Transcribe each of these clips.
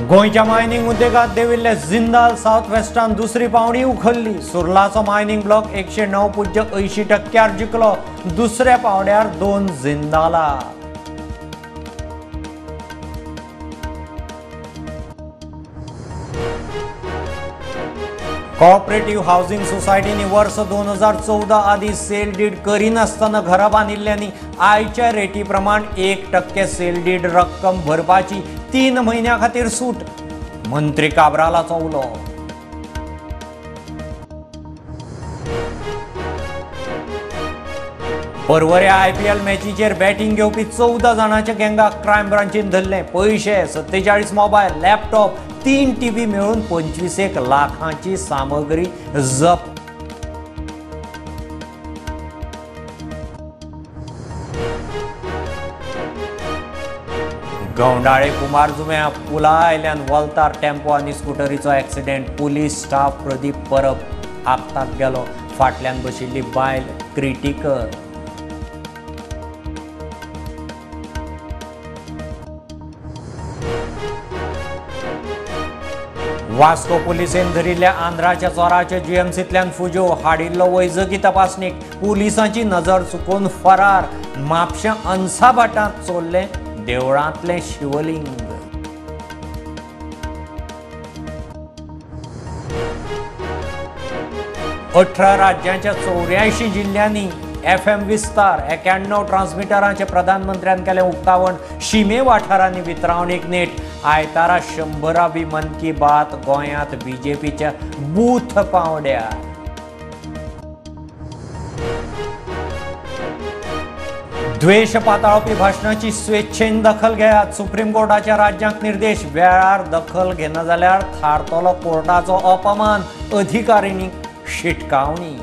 गोंयच्या mining उद्देगात देविल्ले Jindal south वेस्टान दुसरी पावणी उखल्ली. सुर्लाचो mining block 109.80% जिखलो. दुसऱ्या पावड्यार 2 जिंदाला. कोऑपरेटिव्ह हाऊसिंग सोसायटींनी वर्स 2014 आदी सेल did करिनासतना घरां बांदिल्ल्यांनी आयच्या रेटी प्रमाण 1% सेल did रक्कम भरपाची 3 म्हयन्यां खातीर सूट. मंत्री काब्रालाचो उलो. परवरे आयपीएल मॅचीचेर बॅटिंग घेवपी 14 जाणांच्या गँगाक क्रायम ब्रांचीन धरलें. पयशे, 47 मोबायल, लॅपटॉप, 3 टीव्ही मेळून 25 लाखांची सामग्री जप्त. गवंडाळे कुमारजुव्यां पुला आयल्यान वल्तार टेम्पो आनी स्कुटरीचो ऍक्सिडेंट. पुलीस स्टाफ प्रदीप परब आपताक गेलो. फाटल्यान बशिल्ली बायल क्रिटिकल. वास्को पुलिसेन धरिल्ल्या आंध्राच्या चोराच्या जीएमसींतल्यान फुजो. हाडिल्लो वैजकी तपासणीक. पुलिसांची नजर चुकोवन फरार. म्हापशें अन्साभाटांत चोरलें देवळांतलें शिवलिंग. अठरा राज्यांच्या 84 जिल्ल्यांनी एफएम विस्तार. 91 ट्रान्समिटरांचे प्रधानमंत्र्यान केलें उक्तावण. शिमे वाठारांनी वितरावणीक नेट. आयतारा 100वी मन की बात गोंयांत बीजेपीच्या बूथ पावंड्यार. द्वेष पाताळपी भाशणाची स्वेच्छेन दखल घेयात. सुप्रीम कोर्टाच्या राज्यांक निर्देश. वेळार दखल घेना जाल्यार थारतलो कोर्टाचो अपमान. अधिकारिणीक शिटकावणी.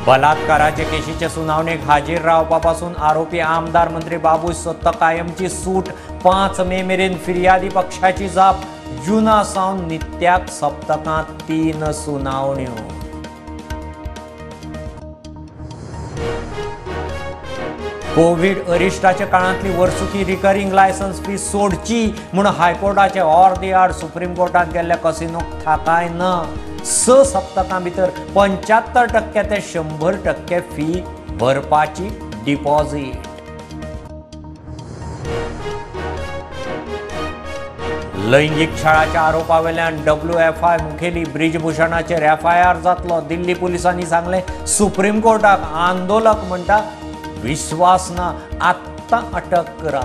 बलात्काराचे केशीचे सुनावणेक हाजीर रावपा पासून आरोपी आमदार मंत्री बाबूश सोदता कायमची सूट. 5 मे मेरेन फिर्यादी पक्षाची जाप. जुना सावन नित्याक सप्तकांत 3 सुनावण्यो. कोवीड अरिश्टाच्या काळांतली वर्सुकी रिकरिंग लायसन्स फी सोडची म्हूण हायकोर्टाचे ऑर्दी आड सुप्रीम कोर्टांत गेल्ल्या कसिनोक थाकाय ना. 6 सप्तकां भितर 75% ते 100% फी भरपाची डिपॉझिट. लैंगिक छळाच्या आरोपावेल्यान WFI मुखेली ब्रिजभूषणाचेर एफआयआर जातलो. दिल्ली पुलिसांनी सांगलें सुप्रीम कोर्टाक आंदोलक म्हणटा विश्वास ना, आत्तां अटक करा.